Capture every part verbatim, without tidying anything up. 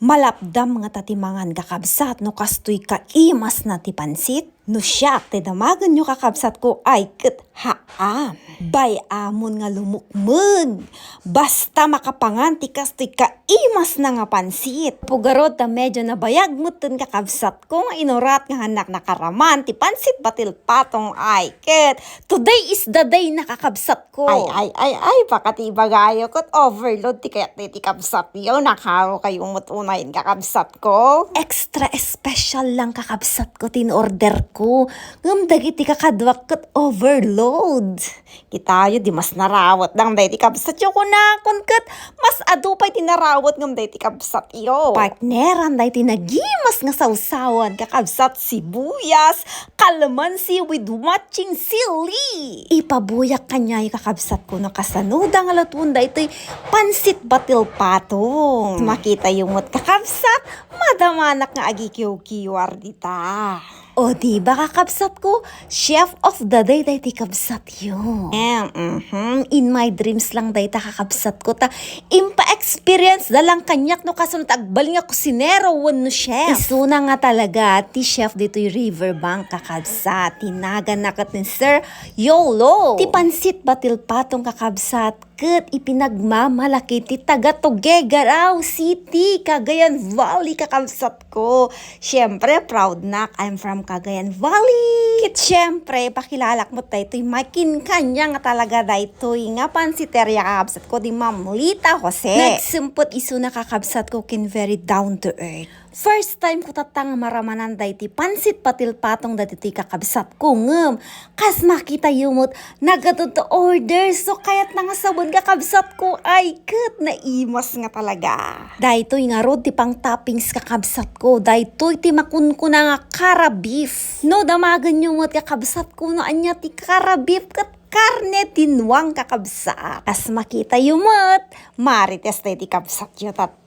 Malapdam ngata ti mangan, kakabsat, no kastoy kaimasna ti pansit? No siak ti damagenyo, kakabsatko, ay ket haan. Bay-amon nga lumukmeg. Basta makapangan ti kastoy kaimasna nga pansit. Pugarod ta medyo nabayag metten, kakabsatko, nga inurat nga hannak nakaraman ti pansit batil patong, ay ket today is the day na, kakabsat ko. Ay, ay, ay, ay, baka ti ibagayo ket overload ti kayat ti kabsatyo. Nakaro kayo met unayen, kakabsat ko. Extra special lang, kakabsat ko, ti in-order ko. Ngem dagiti kakaduak ket overload. Kitayo, di mas narawet dang dagiti kabsatyo. Kunakon ket mas adu pay ti narawet ngem dagiti kabsatyo. Partneran dagiti nagimas nga sawsawan, kakabsat, sibuyas, kalamansi with matching sili. Ipabuyak kaniayo, kakabsatko, no kasanoda nga lutoen daytoy pansit batil patong. Makitayo met, kakabsat, madamanak nga agikiwkiwar dita. O, di ba, kakabsatko, chef of the day daytoy kabsatyo. Em, mhm. In my dreams lang dayta, kakabsatko, ta impa-experience da lang kaniak no kasano ti agbalin nga kusinero wenno chef. Isuna nga talaga ti chef ditoy Riverbank, kakabsat. Ti naganna ket ni Sir Yolo. Ti pansit batil patong, kakabsat, ket ipinagmamalaki ti taga Tuguegarao City, Cagayan Valley, kakabsatko. Siyempre, proud nak, I'm from Cagayan Valley. Ket siyempre, pakilalak met daytoy makinkania nga talaga daytoy nga pansiteria, kakabsatko, di Ma'am Lita Jose. Nagsempet isuna, kakabsatko, ken very down to earth. First time ko tatta nga maramanan daytoy pansit batil patong dagitoy kakabsatko, ngem kas makitayo met, nagadu ti order, so kayatna nga sawen, kakabsatko, ay ket naimas nga talaga. Daytoy ngarud ti pang-toppings, kakabsatko, daytoy ti makunkuna nga kara beef. No damagenyo met, kakabsatko, no ania ti kara beef ket karne tinuang, kakabsat. Kas makitayo met, marites daytoy kabsatyo tatta.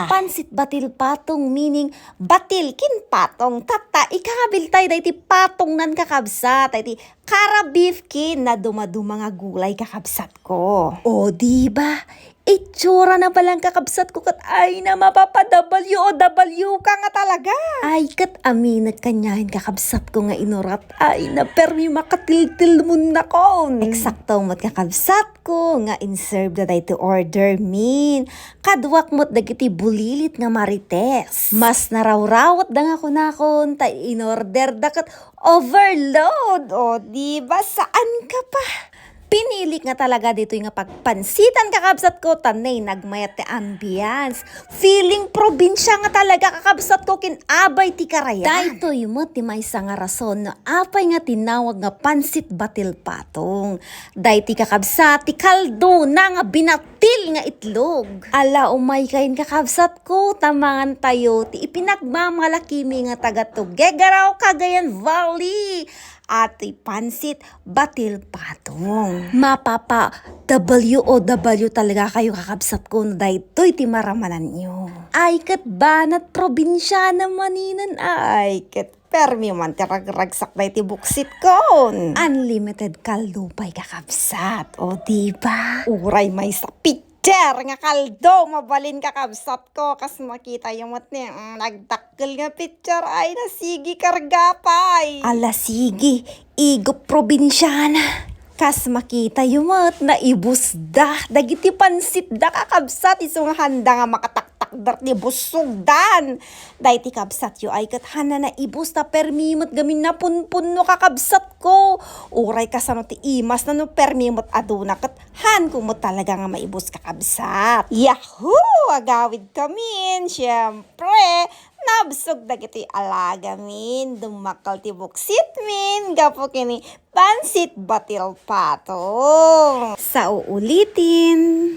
Pansit batil patong, meaning batil ken patong. Tatta, ikabiltayo daytoy patongnan, kakabsat. Daytoy kara beef ken nadumaduma nga gulay, kakabsatko. O, di ba? Itsurana pa lang, kakabsatko, ket ay na mapapa-W O W ka nga talaga. Ay, ket aminek kaniayen, kakabsatko, nga inurat. Ay na, permi makatiltilmunnakon. Eksakto met, kakabsatko, nga inserve da daytoy order min. Kaduak met dagiti bulilit nga marites. Mas narawrawetda nga kunakon, ta inorderda ket overload. O, di ba? Saan ka pa? Pinilik nga talaga ditoy nga pagpansitan, kakabsatko, ta nay nagmayat ti ambience. Feeling probinsya nga talaga, kakabsatko, ken abay ti karayan. Daytoy met ti maysa nga rason no apay nga tinawag nga pansit batil patong. Daytoy, kakabsat, ti kaldona nga binatil nga itlog. Ala, umaykayon, kakabsatko, ta mangantayo ti ipinagmamalakimi nga taga Tuguegarao, Cagayan Valley. Atoy pansit batil patong. Mapapa-W O W talaga kayo, kakabsatko, no daytoy ti maramananyo. Ay, ket banat probinsiana maninen, ay, ket permi man ti ragragsak daytoy buksitkon. Unlimited kaldo pay, kakabsat. O, di ba? Uray maysa pitcher nga kaldo, mabalin, kakabsatko. Kas makitayo met ni, mm, nagdakkel nga pitcher, ay, nasigi karga pay. Ala, sige, igop probinsiana. Kas makitayo met, naibusda dagiti pansitda, kakabsat, isu nga handa nga makataktakder ti bussogdan. Daytoy kabsatyo ay ket haanna naibus ta permi met gamin napunpunno, kakabsatko. Uray kasano ti imasna no permi met aduna ket haanko met talaga nga maibus, kakabsat. Yahoo! Agawidkamin, siempre, nabsog dagiti alagamin, dummakkel ti buksitmin gapu ken ni pansit batil patong. Sa uulitin.